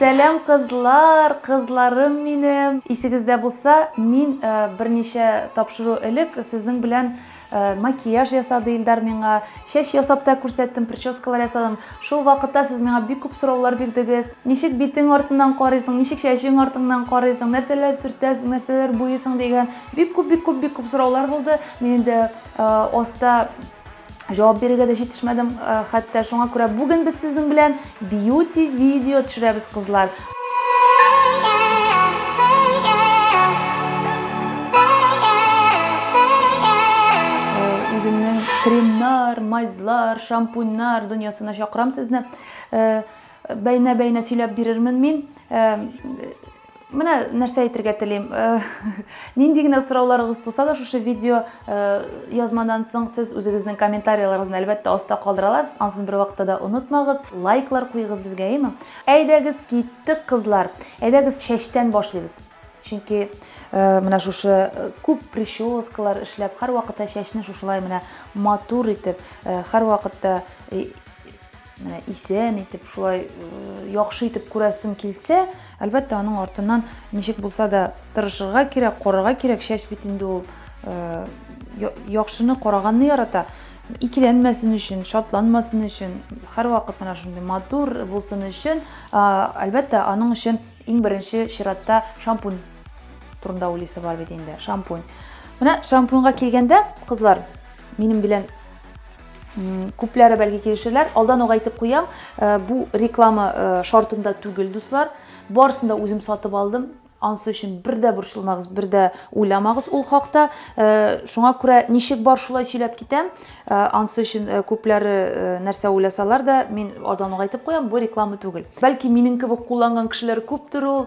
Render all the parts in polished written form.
Сәлам, кызлар, кызларым минем. Исегездә булса, мин э, берничә тапшыру элек сезнең белән э, макияж ясады Илдар миңа, чәч ясап та күрсәттем, прическалар ясадым. Шул вакытта сез миңа бик күп сораулар бирдегез. Ничек битең артыннан карыйсың, ничек чәчең артыңнан карыйсың, нәрсәләр сөртәсең, нәрсәләр буйыйсың дигән бик күп, бик күп, бик күп сораулар булды. Мин инде э, аста Җавап бирергә дә җитешмәдем э, хәтта. Шуңа күрә бүген без сезнең белән бьюти видео төшерәбез, кызлар. Э, үземнең кремнар, мазьлар, шампуньнар дөньясына чакырам сезне. Э, бәйнә-бәйнә сөйләп бирермен мин. Менә нәрсә әйтергә телим. Э, нинди генә сорауларыгыз туса да, шушы видео э, язмадан соң сез үзегезнең комментарийларыгызны әлбәттә аста калдыра аласыз. Ансын бер вакытта да онытмагыз. Лайклар куегыз безгә, әйеме? Әйдәгез, киттек, кызлар. Әйдәгез, чәчтән башлыйбыз. Чөнки э, менә шушы күп прическалар эшләп, һәрвакытта чәчне шушылай менә матур итеп, һәрвакытта менә исән итеп, шулай яхшы итеп күрәсең килсә, әлбәттә, аның артыннан ничек булса да тырышырга кирәк, карарга кирәк. Чәч бит инде ул яхшыны караганны ярата. Икеләнмәсен өчен, шатланмасын өчен, һәрвакыт менә шундый матур булсын өчен, әлбәттә, аның өчен иң беренче чиратта шампунь турында уйлыйсы бар бит инде. Шампунь. Менә шампуньга килгәндә, кызлар, минем белән Күпләре бәлки килешерләр. Алдан ук әйтеп куям, э, бу реклама э, шартында түгел, дуслар. Барысын да үзем сатып алдым. Ансы өчен бер дә борчылмагыз, бер дә уйламагыз ул хакта. Э, шуңа күрә ничек бар шулай сөйләп китәм. Ансы өчен күпләре нәрсә уйласалар да, мин алдан ук әйтеп куям, бу реклама түгел. Бәлки минем кебек кулланган кешеләр күптер ул.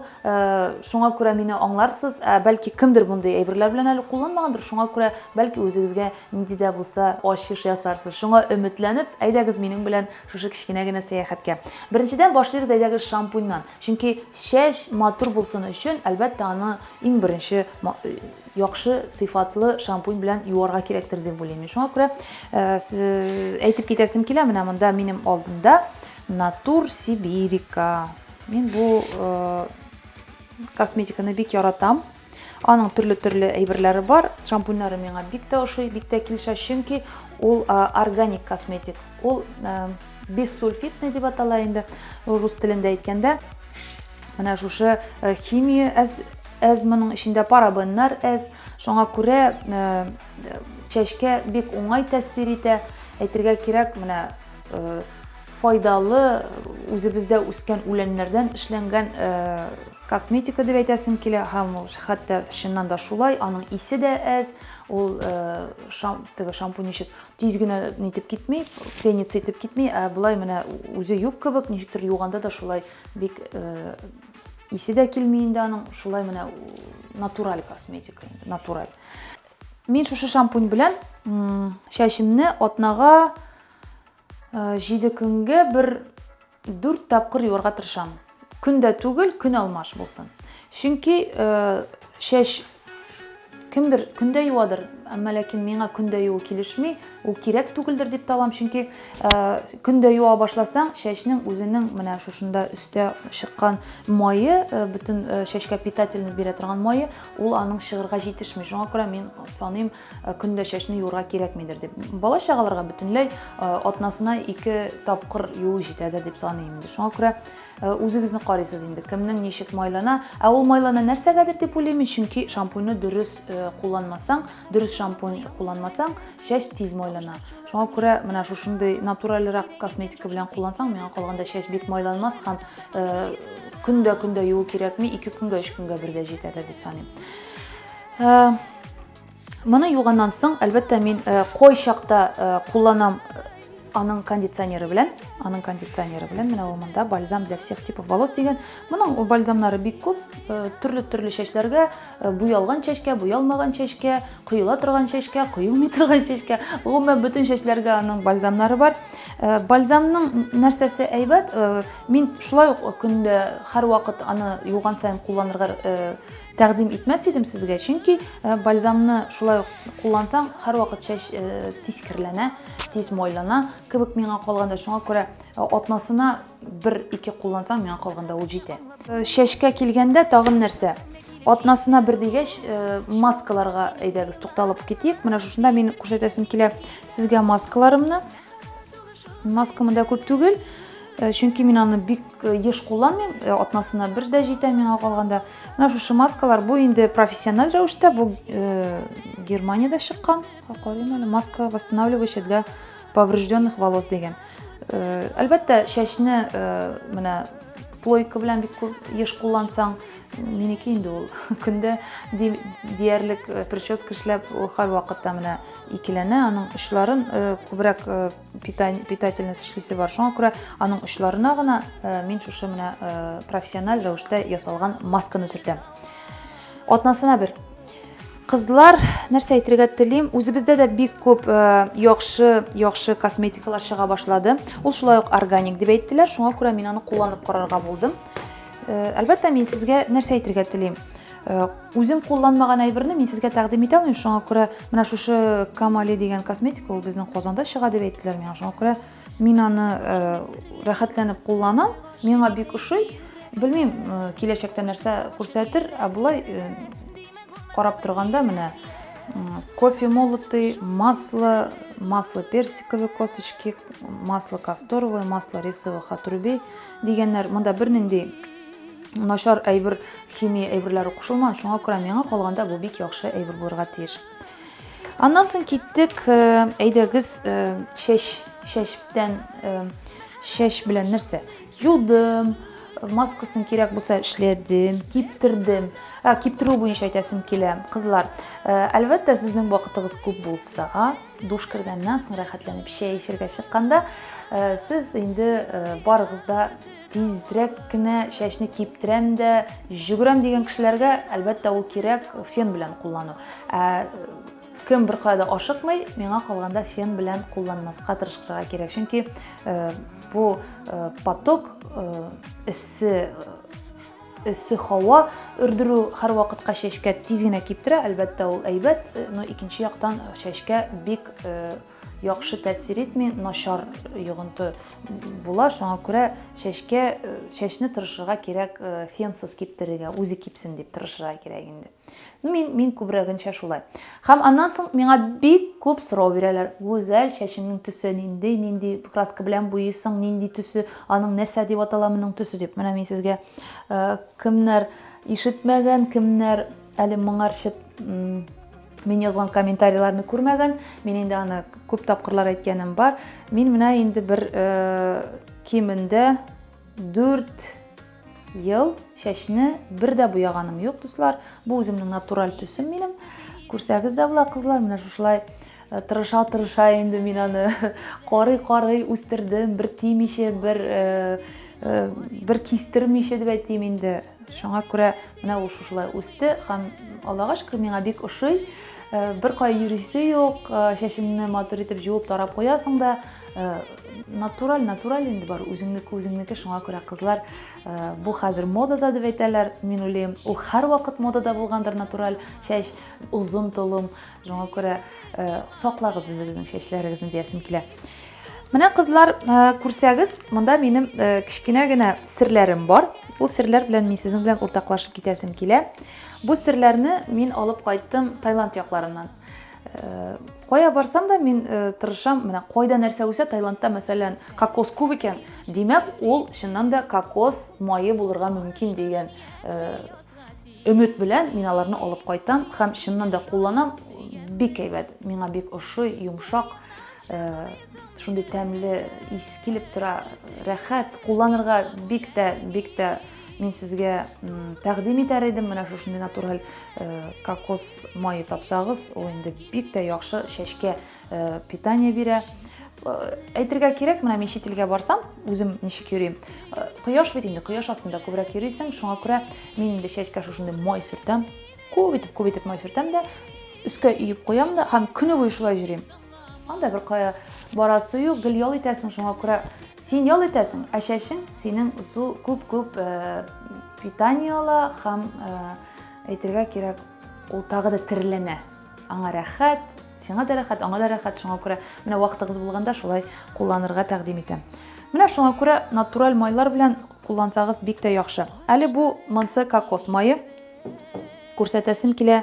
Шуңа күрә мине аңларсыз. Ә бәлки кемдер мондый әйберләр белән әле кулланмагандыр, шуңа күрә бәлки үзегезгә Нинди дә булса ачыш ясарсыз. Шуңа өметләнеп, әйдәгез минем белән шушы кечкенә генә сәяхәткә. Беренчедән башлыйбыз әйдәгез шампуньнан. Чөнки чәч матур булсын өчен, әлбәттә, аны иң беренче э, яхшы сыйфатлы шампунь белән юарга кирәктер дип уйлыйм. Шуңа күрә э, әйтеп китәсем килә, менә монда минем алдымда Натур Сибирика. Мин бу э, косметиканы бик яратам. Аның төрле-төрле әйберләре бар. Шампуньнары миңа бик тә ошый, бик тә килешә, чөнки ул органик косметик. Ул бессульфитный дип атала инде, рус телендә әйткәндә. Менә шушы химия әз, әз моның эчендә парабеннар әз. Шуңа күрә чәчкә бик уңай тәэсир итә. Әйтергә кирәк, менә файдалы, үзебездә үскән үләннәрдән эшләнгән Косметика дип әйтәсем килә, һәм ул хәтта чыннан да шулай, аның исе дә әз, ул э, шам, теге шампунь ничек тиз генә нитеп китми, пенится итеп китми, ә болай менә үзе юк кебек, ничектер юганда да шулай бик э, исе дә килми инде аның, шулай менә натураль косметика инде, натураль. Мин шушы шампунь белән чәчемне атнага 7 э, көнгә бер 4 тапкыр юарга тырышам. Көн дә түгел, көн алмаш булсын. Чөнки э, чәч кемдер көндә юадыр, әмма ләкин миңа көндә юу килешми, ул кирәк түгелдер дип табам, чөнки э, көндә юа башласаң, чәчнең үзенең менә шушында өстә чыккан мае, э, бөтен чәчкә питательный бирә торган мае, ул аның чыгырга җитешми. Шуңа күрә мин саныйм, Э, көндә чәчне юырга кирәкмидер дип. Бала чагаларга бөтенләй э, атнасына ике тапкыр юу җитәдер дип саныйм инде. Шуңа күрә э, үзегезне карыйсыз инде, кемнең ничек майлана. Ә ул майлана нәрсәгәдер дип уйлыйм, чөнки шампуньны дөрес кулланмасаң, дөрес шампунь кулланмасаң, чәч тиз майлана. Шуңа күрә менә шушындый натуральрак косметика белән куллансаң, миңа калганда чәч бик майланмас һәм көндә-көндә юу кирәкми, ике көнгә, өч көнгә бер дә җитәдер дип саныйм. Моны юганнан соң, әлбәттә, мин э, кайчакта э, кулланам э, аның кондиционеры белән, аның кондиционеры белән менә ул монда бальзам для всех типов волос дигән. Моның бальзамнары бик күп, төрле-төрле чәчләргә, буялган чәчкә, буялмаган чәчкә, коела торган чәчкә, коелмый торган чәчкә, гомумән бөтен чәчләргә аның бальзамнары бар. Бальзамның нәрсәсе әйбәт? Мин шулай ук көндә һәрвакыт аны юган саен кулланырга Тәкъдим итмәс идем сезгә, чөнки э, бальзамны шулай ук куллансаң, һәрвакыт чәч э, тиз керләнә, тиз майлана кебек миңа калганда. Шуңа күрә атнасына бер-ике куллансаң, миңа калганда ул җитә. Чәчкә килгәндә тагын нәрсә? Атнасына бер дигәч, маскаларга әйдәгез тукталып китик. Менә шушында мин күрсәтәсем килә сезгә маскаларымны. Маска монда күп түгел, чөнки мин аны бик еш кулланмыйм, атнасына бер дә җитә миңа калганда. Менә шушы маскалар, бу инде профессиональ рәвештә, бу Германиядә чыккан. Карыйм әле, маска восстанавливающая для поврежденных волос дигән. Әлбәттә, чәчне менә плойка белән бик күп еш куллансаң, минеке инде ул көндә диярлек прическа эшләп, ул һәрвакытта менә икеләнә, аның очларын күбрәк питательность эшлисе бар. Шуңа күрә аның очларына гына мин шушы менә профессиональ рәвештә ясалган масканы сөртәм. Атнасына бер. Кызлар, нәрсә әйтергә телим, үзебездә дә бик күп яхшы, яхшы косметикалар чыга башлады. Ул шулай ук органик дип әйттеләр, шуңа күрә мин аны кулланып карарга булдым. Әлбәттә, мин сезгә нәрсә әйтергә телим. Үзем кулланмаган әйберне мин сезгә тәкъдим итә алмыйм, шуңа күрә менә шушы Камали дигән косметика, ул безнең Казанда чыга дип әйттеләр миңа. Шуңа күрә мин аны рәхәтләнеп кулланам, миңа бик ошый. Белмим, киләчәктә нәрсә күрсәтер, ә болай карап торганда менә кофе молотый, масло, масло персиковой косточки, масло касторовое, масло рисовых отрубей дигәннәр. Монда бернинди начар әйбер, химия әйберләре кушылмаган, шуңа күрә миңа калганда бу бик яхшы әйбер булырга тиеш. Аннан соң киттек, әйдәгез, чәч, чәчтән, чәч белән нәрсә? Юдым, маскасын кирәк булса эшләдем, киптердем. Ә, киптерү буенча әйтәсем килә, кызлар. Әлбәттә, сезнең вакытыгыз күп булса, душ кергәннән соң рәхәтләнеп чәй эчәргә чыкканда, сез инде барыгыз да тизрәк кенә чәчне киптерәм дә җөгерәм дигән кешеләргә, әлбәттә, ул кирәк фен белән куллану. Ә кем беркая да ашыкмый, миңа калганда фен белән кулланмаска тырышырга кирәк. Чөнки бу поток эссе эссе һава өрдерү һәрвакытка чәчкә тиз генә киптерә, әлбәттә, ул әйбәт, но икенче яктан чәчкә бик яхшы тәэсир итми, начар йогынты була. Шуңа күрә чәчкә, чәчне тырышырга кирәк фенсыз киптерергә, үзе кипсен дип тырышырга кирәк инде. Ну, мин, мин күбрәгенчә шулай. Һәм аннан соң миңа бик күп сорау бирәләр. Гүзәл, чәчеңнең төсе нинди, нинди краска белән буйыйсың, нинди төсе, аның нәрсә дип атала моның төсе дип. Менә мин сезгә кемнәр ишетмәгән, кемнәр әле моңарчы Мин язган комментарийларны күрмәгән, мин инде аны күп тапкырлар әйткәнем бар. Мин менә инде бер кимендә 4 ел чәчне бер дә буяганым юк, дуслар. Бу үземнең натураль төсем минем. Күрсәгез дә була, кызлар, менә шушылай тырыша-тырыша инде мин аны карый-карый үстердем, бер тимичә, бер бер кистермичә дип әйтим инде. Шуңа күрә менә ул шушылай үсте һәм Аллага шөкер, миңа бик ошый. Бер кая йөрисе юк, чәчеңне матур итеп җуып тарап куясың да, натураль, натураль инде бар, үзеңнеке, үзеңнеке. Шуңа күрә кызлар, бу хәзер модада дип әйтәләр. Мин уйлыйм, ул һәрвакыт модада булгандыр натураль чәч, озын толым. Шуңа күрә саклагыз үзегезнең чәчләрегезне диясем килә. Менә кызлар, күрсәгез, монда минем кечкенә генә серләрем бар. Ул серләр белән мин сезнең белән уртаклашып китәсем килә. Бу серләрне мин алып кайттым Таиланд якларыннан. Кая барсам да мин тырышам, менә кайда нәрсә үсә, Таиландта, мәсәлән, кокос күп икән, димәк, ул чыннан да кокос мае булырга мөмкин дигән өмет белән мин аларны алып кайтам һәм чыннан да кулланам. Бик әйбәт, миңа бик ошый, йомшак, шундый тәмле ис килеп тора, рәхәт. Кулланырга бик тә, бик тә мин сезгә тәкъдим итәр идем. Менә шушындый натураль кокос мае тапсагыз, ул инде бик тә яхшы чәчкә питание бирә. Әйтергә кирәк, менә мин чит илгә барсам, үзем ничек йөрим. Кояш бит инде, кояш астында күбрәк йөрисең, шуңа күрә мин инде чәчкә шушындый май сөртәм. Күп итеп, күп итеп май сөртәм дә, өскә өеп куям да һәм көне буе шулай йөрим. Анда бер кая барасы юк, гел ял итәсең, шуңа күрә син ял итәсең, ә чәчең синең зу күп-күп питание ала һәм әйтергә кирәк, ул тагы да тереләнә. Аңа рәхәт. Сиңа да рәхәт, аңа да рәхәт, шуңа күрә менә вакытыгыз булганда шулай кулланырга тәкъдим итәм. Менә шуңа күрә натураль майлар белән куллансагыз бик тә яхшы. Әле бу монсы кокос мае. Күрсәтәсем килә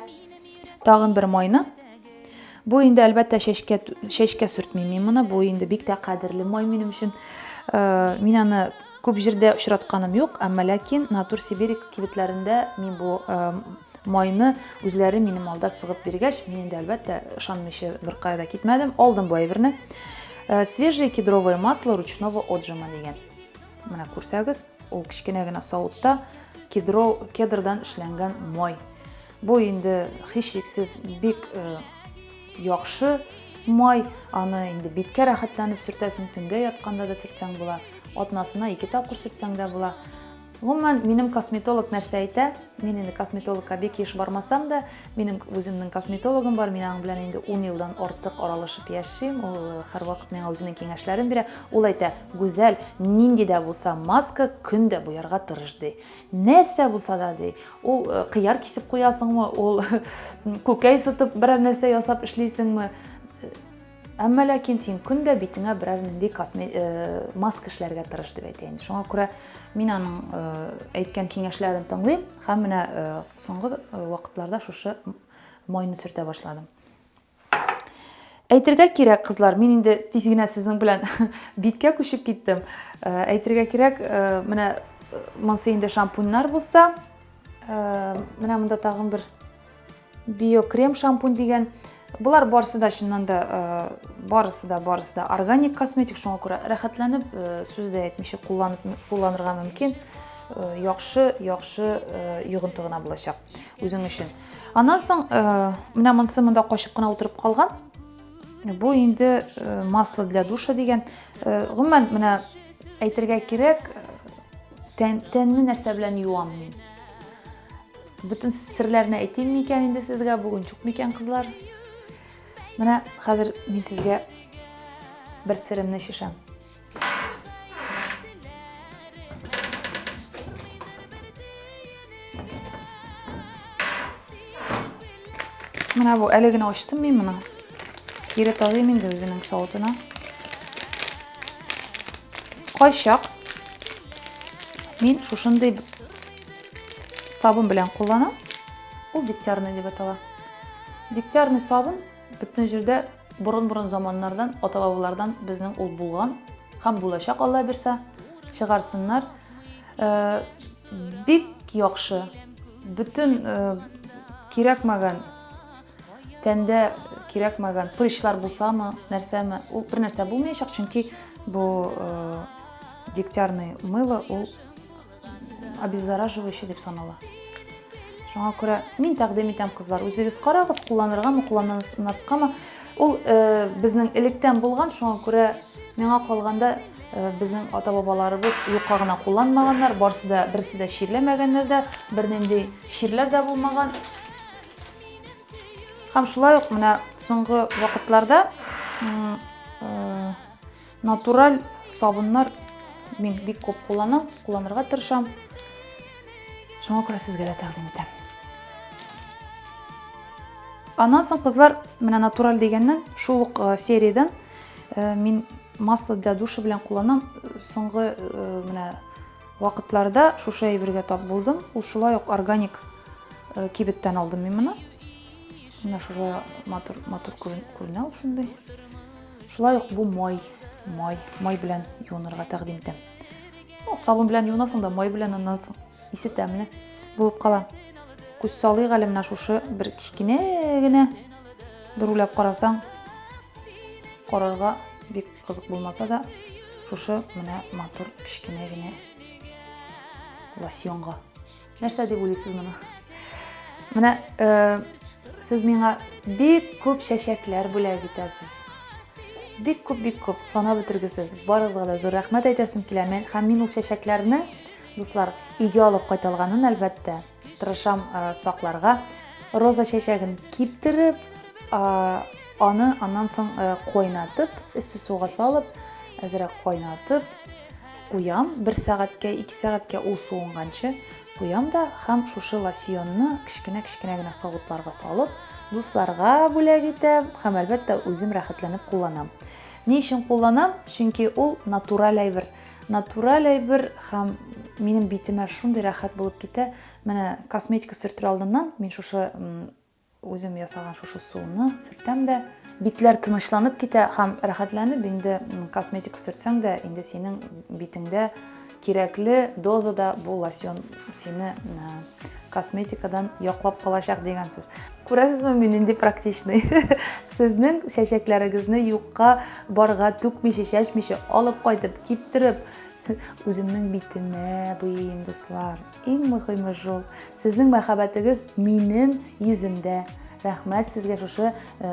тагын бер майны. Бу инде әлбәттә чәчкә чәчкә сөртмим мин моны. Бу инде бик тә кадерле май минем өчен. Э, мин аны күп җирдә очратканым юк, әмма ләкин Натур Сибирик кибетләрендә мин бу э, майны үзләре минем алда сыгып биргәч, мин инде әлбәттә ышанмыйча беркая да китмәдем, алдым бу әйберне. Э, свежее кедровое масло ручного отжима дигән. Менә күрсәгез, ул кечкенә генә савытта кедро, кедрдан эшләнгән май. Бу инде һичшиксез бик э, яхшы май. Аны инде биткә рәхәтләнеп сөртәсең, төнгә ятканда да сөртсәң була. Атнасына ике тапкыр сөртсәң дә була. Гомумән, минем косметолог нәрсә әйтә? Мин инде косметологка бик еш бармасам да, минем үземнең косметологым бар, мин аның белән инде 10 елдан артык аралашып яшим. Ул э, һәрвакыт миңа үзенең киңәшләрен бирә. Ул әйтә, Гүзәл, нинди дә булса маска көн дә буярга тырыш, ди. Нәрсә булса да, ди. Ул э, кыяр кисеп куясыңмы, ул күкәй сытып берәр нәрсә ясап эшлисеңме? Әмма ләкин син көн дә битеңә берәр нинди косме, э, маска эшләргә тырыш дип әйтә инде. Шуңа күрә мин аның э, әйткән киңәшләрен тыңлыйм һәм менә э, соңгы э, вакытларда шушы майны сөртә башладым. Әйтергә кирәк, кызлар, мин инде тиз генә сезнең белән биткә күчеп киттем. Э, әйтергә кирәк, э, менә э, монсы инде шампуньнар булса, менә монда тагын бер Биокрем шампунь дигән. Болар барысы да чыннан да э, барысы да барысы да органик косметик, шуңа күрә рәхәтләнеп э, сүз дә әйтмичә кулланып кулланырга мөмкин. Э, яхшы, яхшы йогынты гына булачак үзең өчен. Аннан соң менә монысы монда качып кына утырып калган. Бу инде масло для душа дигән. Гомумән, менә әйтергә кирәк, тән, тәнне нәрсә белән юам мин? Бөтен серләрне әйтим микән инде сезгә бүген юк микән, кызлар? Менә хәзер мин сезгә бер серемне чишәм. Менә бу әле генә ачтым мин моны. Кире тагыйм инде үзенең савытына. Кайчак мин шушындый сабын белән кулланам. Ул дегтярный дип атала. Дегтярный сабын бөтен җирдә борын-борын заманнардан, ата-бабалардан безнең ул булган һәм булачак, Алла бирсә, чыгарсыннар. Э, бик яхшы. Бөтен э, кирәкмәгән тәндә кирәкмәгән прыщлар булсамы, нәрсәме, ул бер нәрсә булмаячак, чөнки бу э, дегтярный мыло ул обеззараживающий дип санала. Шуңа күрә мин тәкъдим итәм, кызлар, үзегез карагыз, кулланыргамы, кулланмаскамы. Ул э, безнең электән булган, шуңа күрә миңа калганда э, безнең ата-бабаларыбыз юкка гына кулланмаганнар, барсы да берсе дә чирләмәгәннәр дә, бернинди чирләр дә булмаган. Һәм шулай ук менә соңгы вакытларда э, Натураль сабыннар мин бик күп кулланам, кулланырга тырышам. Шуңа күрә сезгә дә тәкъдим итәм. Аннан соң, кызлар, менә натураль дигәннән, шул ук э, сериядән э, мин масло для душа белән кулланам. Соңгы э, менә вакытларда шушы әйбергә тап булдым. Ул шулай ук органик кибеттән алдым мин моны. Менә шулай матур матур күренә ул шундый. Шулай ук бу май, май, май белән юынырга тәкъдим итәм. Ну, сабын белән юынасың да, май белән аннан соң исе тәмле булып кала. Күз салыйк әле менә шушы бер кечкенә генә бер уйлап карасаң, карарга бик кызык булмаса да, шушы менә матур кечкенә генә лосьонга. Нәрсә дип уйлыйсыз моны? Менә э, сез миңа бик күп чәчәкләр бүләк итәсез. Бик күп, бик күп, санап бетергесез. Барыгызга да зур рәхмәт әйтәсем килә. Мен, һәм мин ул чәчәкләрне, дуслар, өйгә алып кайталганын әлбәттә, тырышам э, сакларга. Роза чәчәген киптереп, э, аны аннан соң э, кайнатып, эссе суга салып, әзрәк кайнатып, Куям, бер сәгатькә, ике сәгатькә ул суынганчы куям да һәм шушы лосьонны кечкенә-кечкенә генә савытларга салып, Дусларга бүләк итәм һәм, әлбәттә, үзем рәхәтләнеп кулланам. Ни өчен кулланам? Чөнки ул натураль әйбер. Натураль әйбер һәм минем битемә шундый рәхәт булып китә. Менә косметика сөртер алдыннан мин шушы үзем ясаган шушы суны сөртәм дә, битләр тынычланып китә һәм рәхәтләнеп инде косметика сөртсәң дә, инде синең битеңдә кирәкле дозада бу лосьон сине косметикадан яклап калачак дигән сүз. Күрәсезме, мин нинди практичный. Сезнең чәчәкләрегезне юкка барга түкмичә, чәчмичә алып кайтып, киптереп, үземнең битемә буйыйм, дуслар. Иң мөхиме шул. Сезнең мәхәббәтегез минем йөземдә. Рәхмәт сезгә шушы э,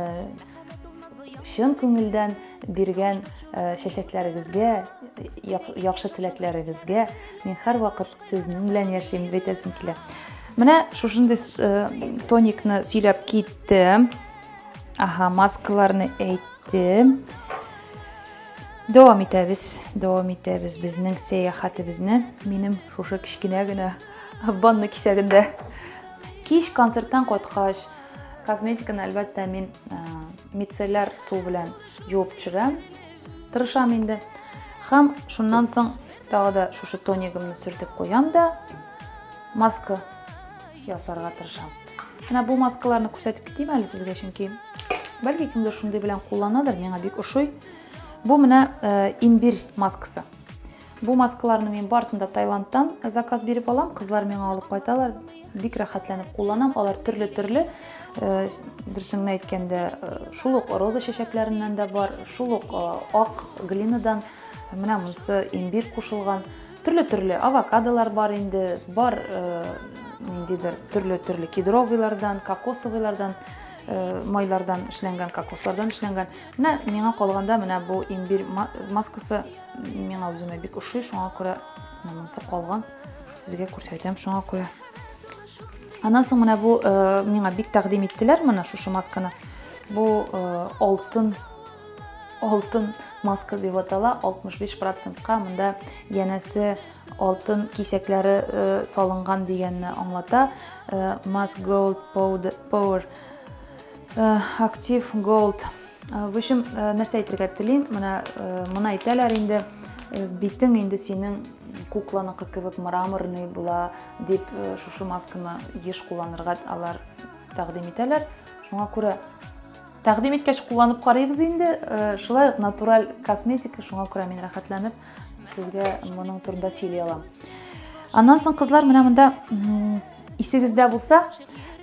чын күңелдән биргән э, чәчәкләрегезгә, яхшы теләкләрегезгә. Мин һәрвакыт сезнең белән яшим дип әйтәсем килә. Менә шушындый э, тоникны сөйләп киттем. Ага, маскаларны әйттем. Дәвам итәбез, дәвам итәбез безнең сәяхәтебезне. Минем шушы кечкенә генә ванна кисәгендә. Кич концерттан кайткач, косметиканы, әлбәттә, мин э, мицелляр су белән юып төшерәм. Тырышам инде. Һәм шуннан соң тагы да шушы тонигымны сөртеп куям да маска ясарга тырышам. Менә бу маскаларны күрсәтеп китим әле сезгә, чөнки бәлки кемдер шундый белән кулланадыр, миңа бик ошый. Бу менә э, имбирь маскасы. Бу маскаларны мин барысын да Таиландтан заказ биреп алам. Кызлар миңа алып кайталар. Бик рәхәтләнеп кулланам. Алар төрле-төрле. Э, дөресен генә әйткәндә, э, шул ук роза чәчәкләреннән дә бар, шул ук ак глинадан. Менә монысы имбирь кушылган. Төрле-төрле авокадолар бар инде, бар ниндидер төрле-төрле кедровыйлардан, кокосовыйлардан, майлардан эшләнгән, кокослардан эшләнгән. Менә миңа калганда менә бу имбирь маскасы миңа үземә бик ошый, шуңа күрә монысы калган. Сезгә күрсәтәм, шуңа күрә. Аннан соң менә бу миңа бик тәкъдим иттеләр менә шушы масканы. Бу алтын алтын маска дип атала, 65 процентка монда янәсе алтын кисәкләре э, салынган дигәнне аңлата. Э, Mask Gold Power э, Active Gold. В общем, нәрсә әйтергә телим, менә моны әйтәләр инде, битең инде синең кукланыкы кебек мраморный була дип шушы масканы еш кулланырга алар тәкъдим итәләр. Шуңа күрә Тәкъдим иткәч кулланып карыйбыз инде. Э, шулай ук натураль косметика, шуңа күрә мин рәхәтләнеп сезгә моның турында сөйли алам. Аннан соң, кызлар, менә монда исегездә булса,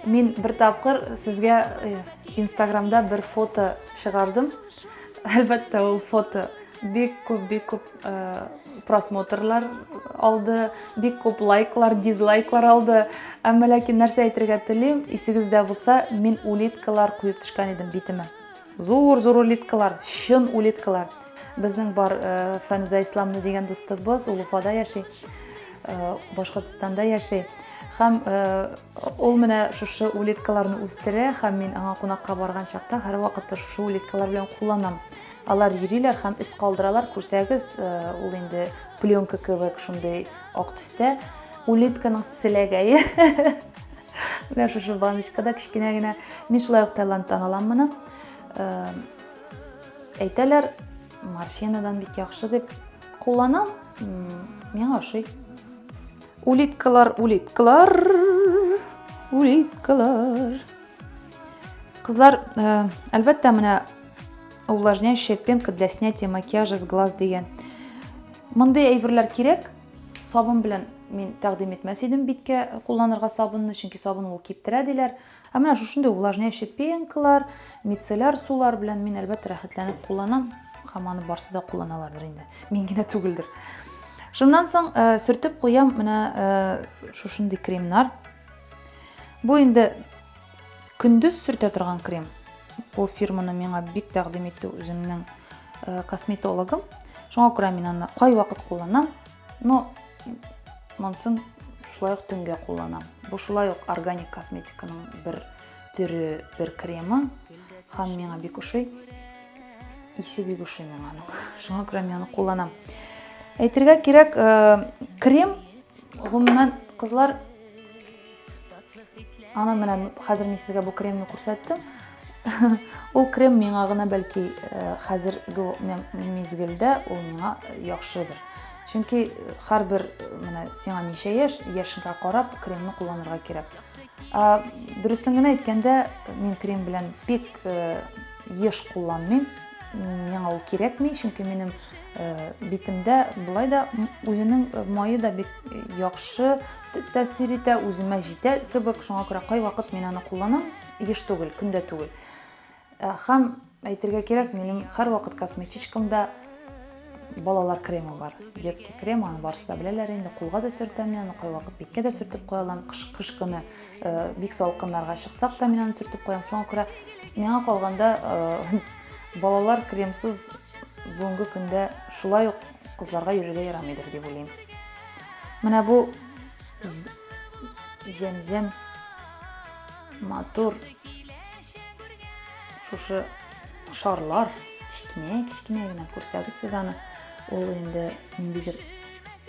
мин бер тапкыр сезгә э, Инстаграмда бер фото чыгардым. Әлбәттә, ул фото бик күп, бик күп э, просмотрлар алды, бик күп лайклар, дизлайклар алды. Әмма ләкин нәрсә әйтергә телим, исегездә булса, мин улиткалар куеп төшкән идем битемә. Зур-зур улиткалар, чын улиткалар. Безнең бар э, Фәнүзә Исламны дигән дустыбыз, ул Уфада яши, э, Башкортстанда яши. Һәм ул менә шушы улиткаларны үстерә һәм мин аңа кунакка барган чакта һәрвакытта шушы улиткалар белән кулланам. Алар йөриләр һәм эз калдыралар, күрсәгез, э, ул инде пленка кебек шундый ак төстә. Улитканың селәгәе. Менә шушы баночкада кечкенә генә. Мин шулай ук Таиландтан алам моны. Э, әйтәләр, морщинадан бик яхшы дип кулланам. Миңа ошый. Улиткалар, улиткалар, улиткалар. Кызлар, э, әлбәттә, менә увлажняющая пенка для снятия макияжа с глаз дигән. Мондый әйберләр кирәк. Сабын белән мин тәкъдим итмәс идем биткә кулланырга сабынны, чөнки сабын ул киптерә диләр. Ә менә шушындый увлажняющий пенкалар, мицелляр сулар белән мин әлбәттә рәхәтләнеп кулланам. Һәм аны барсы да кулланалардыр инде. Мин генә түгелдер. Шуннан соң э, сөртеп куям менә э, шушындый кремнар. Бу инде көндез сөртә торган крем. Бу фирманы миңа бик тәкъдим итте үземнең э, косметологым. Шуңа күрә мин аны кайвакыт кулланам. Но монысын шулай ук төнгә кулланам. Бу шулай ук органик косметиканың бер төре, бер кремы. Һәм миңа бик ошый. Исе бик ошый миңа аның. Шуңа күрә мин аны кулланам. Әйтергә кирәк, э, крем гомумән кызлар. Аны менә хәзер мин сезгә бу кремны күрсәттем. Ул крем миңа гына бәлки э, хәзерге мизгелдә ул миңа яхшыдыр. Чөнки э, һәрбер э, менә сиңа ничә яшь, яшеңә карап кремны кулланырга кирәк. Ә, дөресен генә әйткәндә, мин крем белән бик еш кулланмыйм. Миңа ул кирәкми, чөнки минем битемдә болай да үзенең мае да бик яхшы тәэсир итә, үземә җитә кебек. Шуңа күрә кайвакыт мин аны кулланам, еш түгел, көндә түгел. Һәм әйтергә кирәк, минем һәрвакыт косметичкамда балалар кремы бар. Детский крем, аны барысы да беләләр инде. Кулга да сөртәм мин аны, кайвакыт биткә дә сөртеп куя алам. Кыш, кыш көне э, бик салкыннарга чыксак та мин аны сөртеп куям. Шуңа күрә миңа калганда э, балалар кремсыз бүгенге көндә шулай ук кызларга йөрергә ярамыйдыр дип уйлыйм. Менә бу җәм-җәм матур шушы шарлар кечкенә кечкенә генә күрсәгез сез аны ул инде ниндидер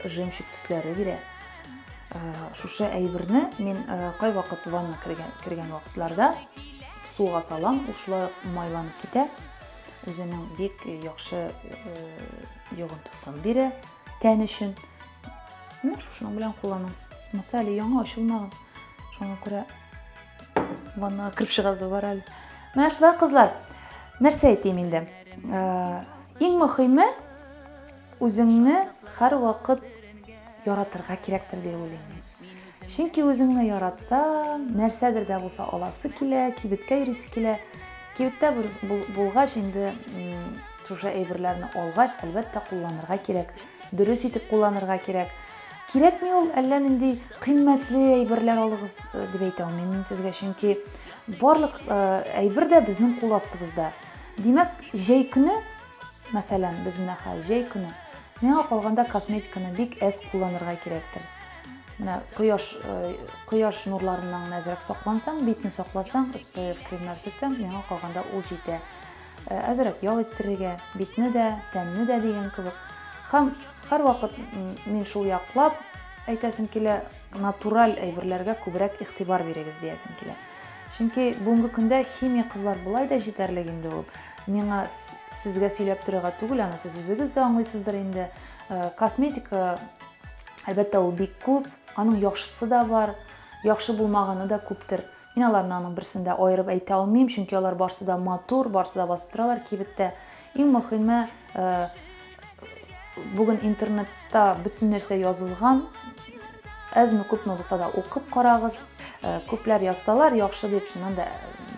жемчуг төсләре бирә э, шушы әйберне мин э, кайвакыт ванна кергән, кергән вакытларда суга салам ул шулай ук майланып китә үзенең бик яхшы э, йогынтысын бирә тән өчен менә шушының белән кулланам монысы әле яңа ачылмаган шуңа күрә Ваннага кереп чыгасы бар әле. Менә шулай, кызлар. Нәрсә әйтим инде? Э, иң мөхиме үзеңне һәрвакыт яратырга кирәктер дип уйлыйм мин. Чөнки үзеңне яратсаң, нәрсәдер дә булса аласы килә, кибеткә йөрисе килә. Кибеттә булгач инде шушы әйберләрне алгач, әлбәттә, кулланырга кирәк. Дөрес итеп кулланырга кирәк. Кирәкми ул әллә нинди кыйммәтле әйберләр алыгыз э, дип әйтә алмыйм мин сезгә, чөнки барлык э, әйбер дә безнең кул астыбызда. Димәк, җәй көне, мәсәлән, без менә хәзер җәй көне, миңа калганда косметиканы бик әз кулланырга кирәктер. Менә кояш э, кояш нурларыннан гына әзрәк саклансаң, битне сакласаң, SPF кремнар сөртсәң, миңа калганда ул җитә. Әзрәк ял иттерергә, битне дә, тәнне дә дигән кебек. Һәм һәрвакыт мин шул яклап әйтәсем килә, натураль әйберләргә күбрәк игътибар бирегез диясем килә. Чөнки бүгенге көндә химия кызлар болай да җитәрлек инде ул. Миңа сезгә сөйләп торырга түгел, аны сез үзегез дә аңлыйсыздыр инде. Э, косметика, әлбәттә, ул бик күп, аның яхшысы да бар, яхшы булмаганы да күптер. Мин аларны аның берсен дә аерып әйтә алмыйм, чөнки алар барсы да матур, барсы да басып торалар кибеттә. Иң мөхиме, э, бүген интернетта бөтен нәрсә язылган. Әзме күпме булса да укып карагыз. Э, күпләр язсалар, яхшы дип, чыннан да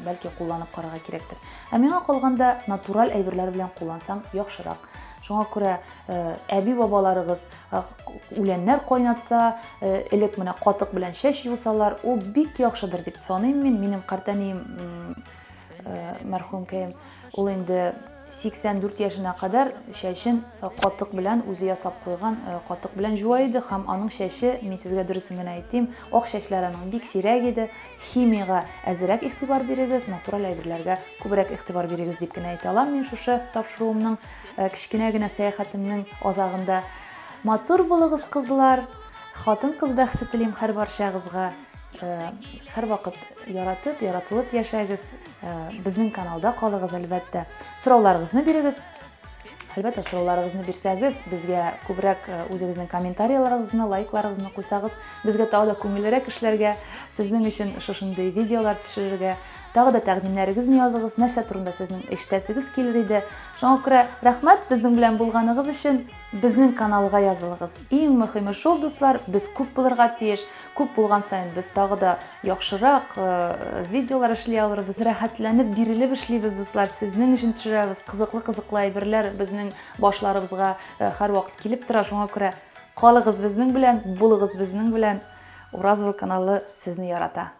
бәлки кулланып карарга кирәктер. Ә миңа калганда натураль әйберләр белән куллансаң яхшырак. Шуңа күрә э, әби-бабаларыгыз үләннәр кайнатса, э, элек менә катык белән чәч юсалар, ул бик яхшыдыр дип саныйм мин. Минем картәнием э, мәрхүмкәем, ул инде 84 яшенә кадәр чәчен э, катык белән үзе ясап куйган катык белән жуа иде һәм аның чәче, мин сезгә дөресен генә әйтим, ак чәчләре аның бик сирәк иде. Химиягә әзрәк игътибар бирегез, натураль әйберләргә күбрәк игътибар бирегез дип кенә әйтә алам мин шушы тапшыруымның Э, кечкенә генә сәяхәтемнең азагында. Матур булыгыз, кызлар! Хатын-кыз бәхете телим һәрбарчагызга. Э, һәрвакыт яратып, яратылып яшәгез. Э, безнең каналда калыгыз, әлбәттә. Сорауларыгызны бирегез. Әлбәттә, сорауларыгызны бирсәгез, безгә күбрәк үзегезнең комментарийларыгызны, лайкларыгызны куйсагыз, безгә тагы да күңеллерәк эшләргә, сезнең өчен шушындый видеолар төшерергә, Тагы да тәкъдимнәрегезне языгыз, нәрсә турында сезнең ишетәсегез килер иде. Шуңа күрә рәхмәт безнең белән булганыгыз өчен. Безнең каналга язылыгыз. Иң мөхиме шул, дуслар, без күп булырга тиеш. Күп булган саен без тагы да яхшырак э, видеолар эшли алырбыз. Рәхәтләнеп, бирелеп эшлибез, дуслар. Сезнең өчен төшерәбез. Кызыклы-кызыклы әйберләр безнең башларыбызга э, һәрвакыт килеп тора. Шуңа күрә калыгыз безнең белән, булыгыз безнең белән. Уразова каналы сезне ярата.